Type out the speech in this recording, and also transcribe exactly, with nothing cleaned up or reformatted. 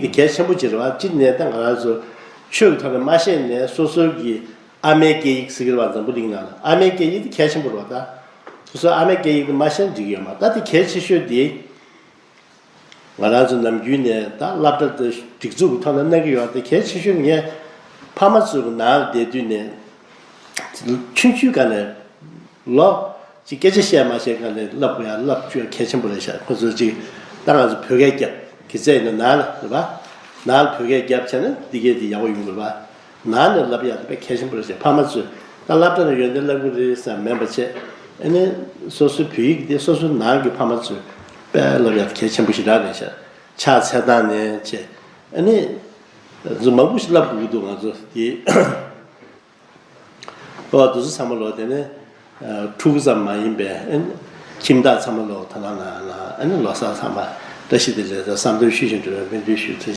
དེ་གལ་ཆེན་པོ་ཅིག་རེད་བ། གཅིག་ནས་ད་ང་རང་ཚོ་ཆོས་ཀྱི་ཐོག་ནས་མ་ཤེས་ནས་སོ་སོའི་གི་ཨ་མའི་སྐད་ཡིག་ཟེར་གྱི་རེད་བ། འཛམ་བུ་གླིང་ནང་ལ་ཨ་མའི་སྐད་ཡིག་དེ་གལ་ཆེན་པོ་རེད་བ། ད་སོ་སོའི་ཨ་མའི་སྐད་ཡིག་དེ་མ་ཤེས་ན་འགྲིག་གི་ཡོད་མ་རེད། ད་དེ་གལ་ཆེ་ཤོས་དེ། ང་རང་ཚོ་ནམ་རྒྱུན་ནས་ད་སློབ་གྲྭ་དང་སྒྲིག་འཛུགས་ཀྱི་ཐོག་ནས་གནང་གི་ཡོད་དེ། གལ་ཆེ་ཤོས་ངས་ཕ་མ་ཚོའི་ནང་ལ་བསྡད་དུས་ནས་ཆུང་ཆུང་སྒང་ནས་ལོ་གཅིག་སྐད་ཆ་བཤད་མ་ཤེས་སྒང་ནས་བསླབ་དགོས་ཡ་བསླབ་བཅུག་ཡ་གལ་ཆེན་པོ་རེད་ཤག་ཁོ་ཚོ་གཅིག་ད་ང་ཚོ་བོད་སྐད་རྒྱབ་གི་ཚད་ཡིན་ན་ནང་ལ་རེད་པ། ནང་ལ་བོད་སྐད་རྒྱབ་བྱས་ན་འདི་གས་དེ་ཡག་པོ་ཡོང་གི་རེད་པ། ནང་ནས་བསླབ་ཡག་དེ་དཔེ་གལ་ཆེན་པོ་རེད་ཟེར། ཕ་མ་ཚོས་ད་སློབ་གྲྭ་ནས་ཡོན་ཏན་བསླབ་གི་རེད་ཟེར་མིན་པ་བྱས། ཨ་ནི་སོ་སོའི་བོད་ཡིག་དེ་སོ་སོའི་ནང་གི་ཕ་མ་ཚོས་དཔེ་བསླབ་ཡག་དེ་གལ་ཆེན་པོ་ཞེ་དྲག་རེད་ཤག་ཕྱག་འཚལ་སྟངས་ནས་བྱས། ཨ་ནི་ཚོ་མང་པོ་ཞིག་བསླབ་དགོས་ཀྱི་འདུག་ང་ཚོ་དེ། ཨོ་དེ་ཚོ་ཚང་མ་ལོ་དེ་ནས་ཕྲུ་གུ་ཙམ་མ་ཡིན་པའི་ཨ་ནི་ཁྱིམ་བདག་ཚང་མ་ལོ་ད་ལ་ན་ལ་ཨ་ནི་ལོ་གསར་ཚང་མ་བཀྲ་ཤིས་བདེ་ལེགས་དང་བསམ་དོན་ཤུགས་ཆེན་འགྲུབ་པའི་སྨོན་འདུན་ཞུ། ཐུགས་